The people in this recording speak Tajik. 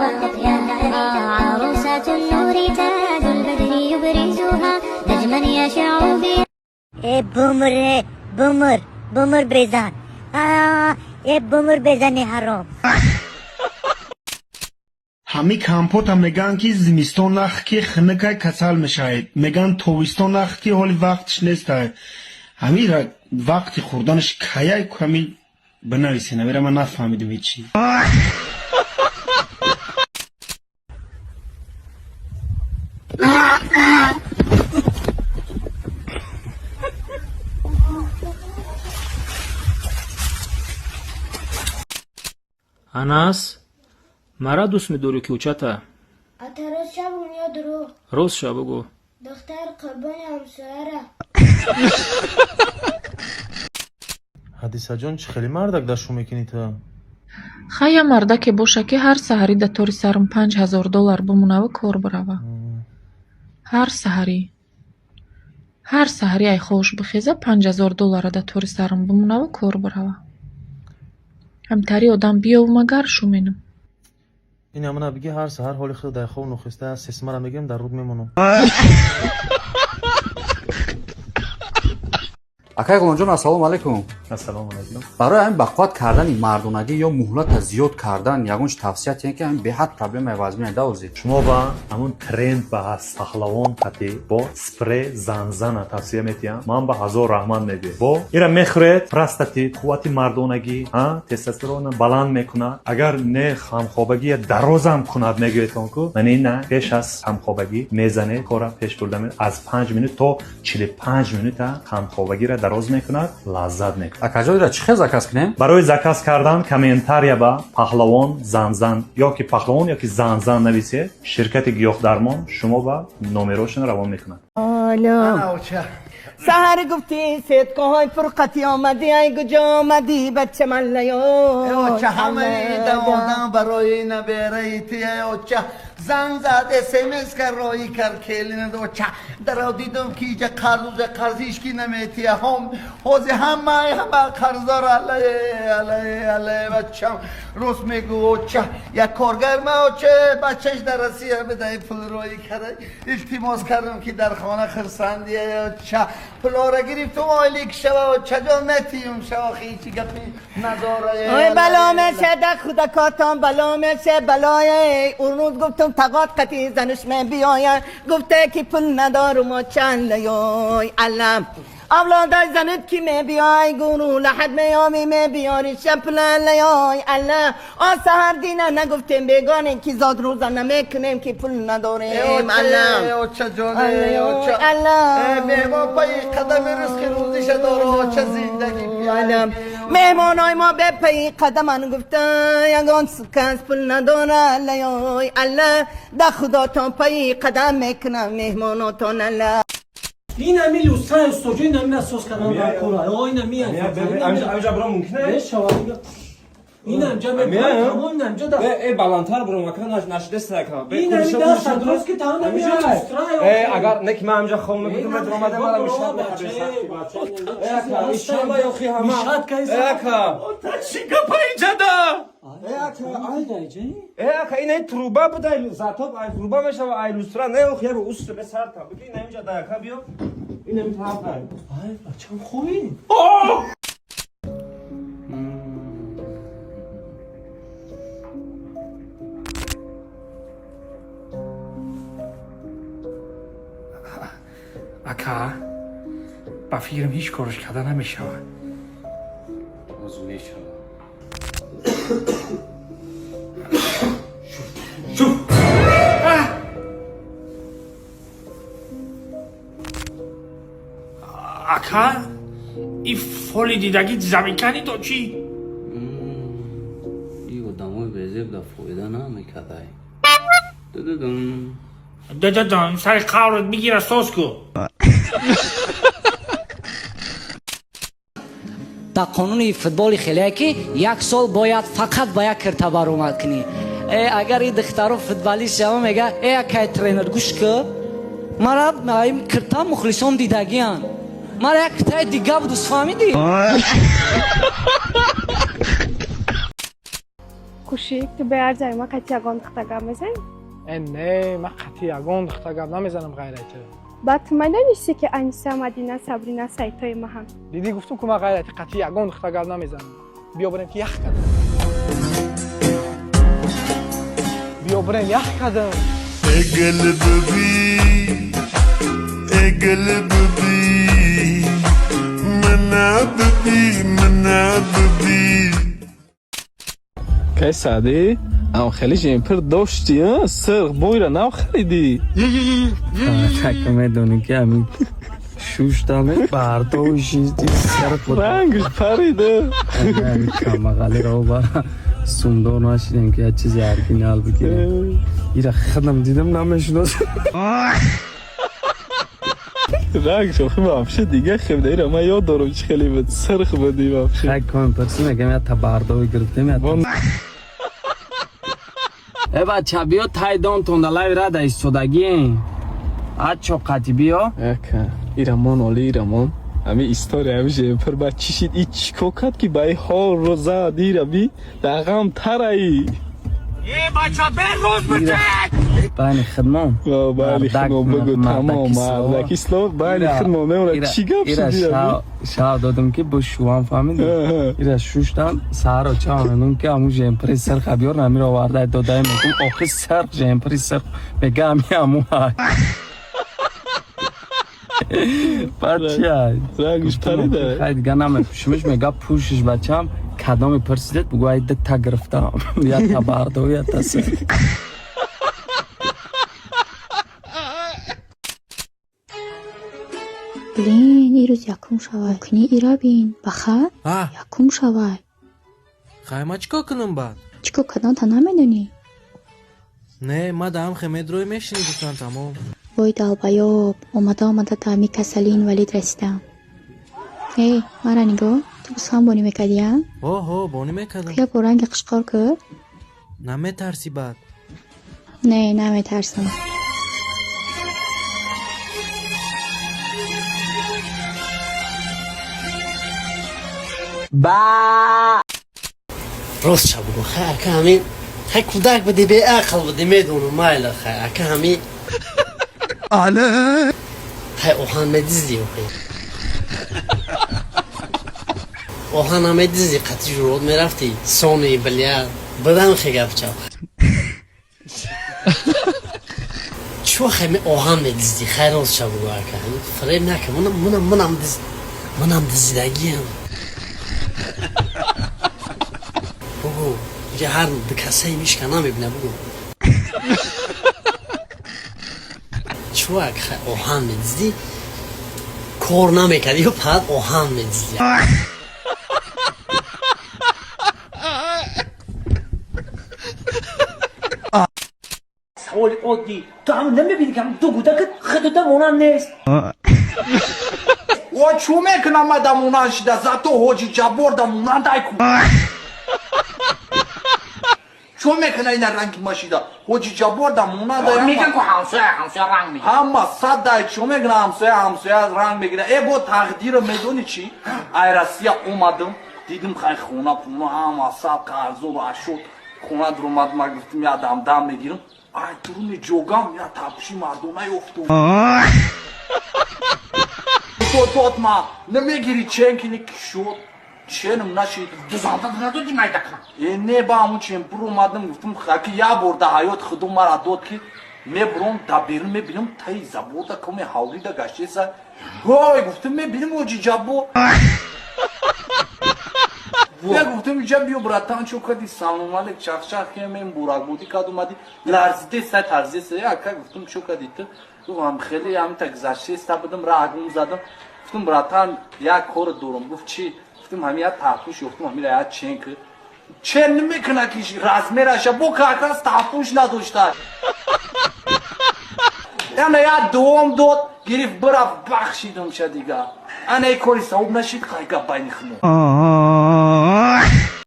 وأطيابها. عروسة النور تاج البدر يبرزها نجما يشع بها. Э бумре, бумр, бумр безан. А, э бумр безани ҳаром. Ҳами компота мегӯянд, ки зимистон нах, ки хунукай, касал мешавед. Мегӯянд, тобистон нах, ки ҳоли вақтш нестай. Ҳамира вақти хӯрданаш каяй, ҳами бинависен. Ҳамира ман нафаҳмидим ҳечи. Анас, мара дӯст медорӣ ки очата? Ата, рост шабум ё дурӯғ? Рост ша бугӯ. Духтар қурбони ҳамсояра. Ҳадисаҷон, чӣ хеле мардак дашу мекунӣ ту? Хая, мардаке боша, ки ҳар саҳарӣ да тори сарам 5000 доллар бимонаву кор бирава. Ҳар саҳарӣ. Ҳар саҳарӣ ай ховуш бихеза, 5000 доллара да тори сарам бимонаву кор бирава. Ҳамтари одам биёву магар шу менам. Ин амана биги, ҳар саҳар ҳоли худо дар хов нохиста сесмара мегирем, дар руд мемонам. Акай Ғуломҷон, ассалому алайкум. Ассалому алайкум. Барои ҳамин бақувват кардани мардонагӣ ё муҳлата зиёд кардан ягон чи тавсия тиҳем, ки ҳамин беҳад проблемаи вазмина давозӣ. Шумо ба ҳамун тренд ба ҳаст, паҳлавон қати бо спрей занзана тавсия метиҳам. Ман ба ҳазор раҳмат мегӯям. Бо ира мехӯред, простатит, қуввати мардонагӣ, тестостерона баланд мекунад. Агар не, ҳамхобагӣ дарозам кунад, мегӯедтон ку. Ман ина пеш аз ҳамхобагӣ мезанед, кора пеш бурда аз 5 минут то 45 минута ҳамхобагиро дароз мекунад, лаззат мекунад. Акаҷон, ира чӣ хел заказ кунем? Барои заказ кардан комментария ба паҳлавон занзан ё ки паҳлавон ё ки занзан нависед, ширкати гиёҳдармон шумо ба номерошон равон мекунад. Саҳар гуфтӣ, сеткаҳои фурқатӣ омадӣ, ай куҷо омадӣ, бача маллаё? Оча, ҳамаи даводам барои набераи ти. Оча, занг зад, смс кар, роӣ кар, келинад. Оча, даро дидам, ки иҷа қарзуҷа қарз ҳички наметия. Ҳом ҳози ҳамаи ҳама қарздор. Аллае, аллае, аллае, бачам рост мегӯ. Оча, як коргар ма, оча, бачаш дар Россия бидай, пул роӣ кара, илтимос кардам, ки дар хона хирсандия. Оча, пулора гирифтум, ойлик шава. Очаҷон, натиюм шава, ҳечи гапи надора. Ой, бало меше да худакотон, бало меше, балое. Он рӯз гуфтум, тағот қати зануш мебиёяд, гуфте, ки пул надорум. Очаллаёй, аллам, авлодай занат ки мебиёй, гуру лаҳад меёми, мебиёри шаплалаёй, алла. О саҳар дина нагуфтем, бегоне ки зод рӯза намекунем, ки пул надорем, алла. Очаҷоне, оча, меҳмон пайи қадами ризқи рӯзиша дора. Оча, зиндагӣ. Меҳмонои мо бе пайи қадаман гуфта, ягон кас пул надора, аллаёй, алла, да худотон пайи қадам мекунам меҳмонотон, алла. Ин ами люстра, устоҷо, ин ами асос кардан дар кора. О, ин ами. Амиҷа биром мумкин аст? Ин амҷа мебарам, ин амҷа да. Э, баландтар биром, ака, нашидеста, ака. Ин ами да дуруст, ки тамом ами люстра. Э, агар не ки ман амҷа хом мебудам, медромадам, мара мишад мехабеса. Э, ака, ишаба ёхи ҳама. Мишад кайса? Э, ака. Чӣ гапа инҷада? Э, ака, э, ака, ин ай труба буда, затоп ай труба мешава, ай люстра, не, охи, ябо ус бе сарта. Биги ин амҷа да, ака, биё. Ин ами тараф. Ай, бачам, хоҳӣ? Ака, ба фикрам, ҳеҷ корш карда намешавад. Боз мешавад. Шуф. Ака, и фоли дидагӣ заминкани то чӣ? И одамои безеб да фоида намекардай. Дудудум. Дададон, сари қаврат бигира, соз ку. Дар қонуни футболи хеле, ки як сол бояд фақат ба як кирта баромад кунӣ. Э, агар и духтаро футболист шава, мега: «Э, акай тренер, гӯш кӣ, мара ин кирта мухлисон дидагиян, мара як киртаи дига будус, фаҳмидӣ?» Кушик, ту беарзай, ма қати ягон духта гап мезанӣ? Э, не, ман қати ягон духта гап намезанам ғайрати ту. Баъд ту медонисти, ки Аниса, Мадина, Сабрина сайтҳои маҳам? Дидӣ, гуфтум ку, ман ғайрати қати ягон духта гап намезанам. Биё бирем, ки ях кардам. Биё бирем, ях кардам. قلبي قلبي مناببي مناببي Кай саъдӣ, ам хеле жемпир дошти, сирқ бойра нав харидӣ. Так медонӣ, ки ҳамин шуштаме бардошти сирқ. Рангш парида. Камағалиро ба сумдор нашидем, ки як чизи оригинал бигирем. Ира худам дидам, намешиносам. Рангш охи вообще дига хебда. Ира ман ёд дорам, чӣ хеле буд, сирх буди вообще. Хай кон пурсӣ, мегам, я та бардови гирифтем. Я э бача, биё тай донтон далави рада истодагӣ. Ачо қати биё. Ака, ирамон оли, ирамон. Ами история ами жемпир ба чӣ шид? И чӣ кор кард, ки ба и ҳол ро зад? Ира би дар ғам тараи. Э, бача, берӯз битек! Байни хидмон. Байни хидмон бигӯ, тамом, мардаки слов байни хидмон мемонад. Чӣ гап шуд? Ира шав додам, ки бо шувам, фаҳмиди? Ира шуштам, саҳаро чав мегум, ки аму жемпири сирха биёр. Намиро оварда додаи, мегум, охи сирх, жемпири сирх, мега, ами аму ҳай. Баъд чия? Рангш парида. Хай, дига намепӯшимиш, мега, пӯшиш, бачам. Кадоме пурсидед, бугӯ, ай дта гирифтам, я та бардо, я та сирх. Блин, ирӯз якум шавай. Кунӣ ира бин. Баха? Якум шавай. Хай, ма чӣ кор кунам баъд? Чӣ кор карданта намедонӣ? Не, ма даам хемедрои мешинӣ, гуфтам, тамом. Вой, долбоёб, омада омада та ҳами касали инвалид расидам. Эй, мара нигоҳ, ту гӯсфанд бонӣ мекардӣ, а? Ҳо, бонӣ мекардам. Куя бо ранги қишқор кӯ? Наметарсӣ баъд? Не, наметарсам. Ба рост ша бугӯ, хай, ака, ҳамин, хай, кӯдак будӣ, беақл будӣ, медонам, майла, хай, ака, ҳамин хай, оҳан медиздӣ? Охи, оҳан намедиздӣ, қати журот мерафтӣ, сони билия бадам, хе гапча чӯ, хай, оҳан медиздӣ? Хай, рост ша бугӯ, ака, фиреб накун, манам дизидагиам. Бугӯ, иҷа ҳар дукасаи мишка намебина, бугӯ, чӯ, ака, оҳан медиздӣ, кор намекардӣ ё фақат оҳан медиздӣ? Саволи оддӣ: ту ҳам намебинӣ, ки ду гудакат худута монанд нест? О, чӯ мекунам, ма да монанд шида, зато Ҳоҷи Ҷаббор да монандай ку. Чӯ мекуна, ина ранги ма шида, Ҳоҷи Ҷаббор да монандай. Меган ку, ҳамсоя ҳамсоя ранг мегира. Ҳама саддай, чӯ мекуна, ҳамсоя ҳамсоя ранг мегира. Э, бо тақдира медонӣ чӣ? Ай Россия омадам, дидим, хай, хона пуна ҳама сад қарзор ашуд. Хона дуромад, ма гуфтим, я дам дам мегирам. Ай дуруни ҷогам я тапши мардона ёфтум. Дод ма намегири, чен кини кишод, ченам нашид. Дузанда надоди, майда кунам. Э, не, ба ҳамун чен буромадам, гуфтум, хаки як бор да ҳаёт худо мара дод, ки мебуром да берун, мебинам, таи заборда коме ҳавлида гаштеса. Ҳой, гуфтум, мебинам, Ҳоҷи Ҷаббор. Я гуфтум, иҷа биё, братан, чо кади, салом алек, чахчах кемем, буракбудӣ кад, омадӣ, ларзидеса, тарзидеса. Ака, гуфтум, чо кади ту? Гуфтам, хеле ҳамита гузаштеста будам, раҳгум задам. Гуфтум, братан, як кор дорам. Гуфт, чӣ? Гуфтум, ҳами як тарпуш ёфтум, ҳамира як чен ки. Чен намекуна, ки размераша бо как раз тарпуш надошта. Ана як дуом дод, гирифт, бирафт, бахшидумша дига. Ана и кори савоб нашид, қайга байни хумо.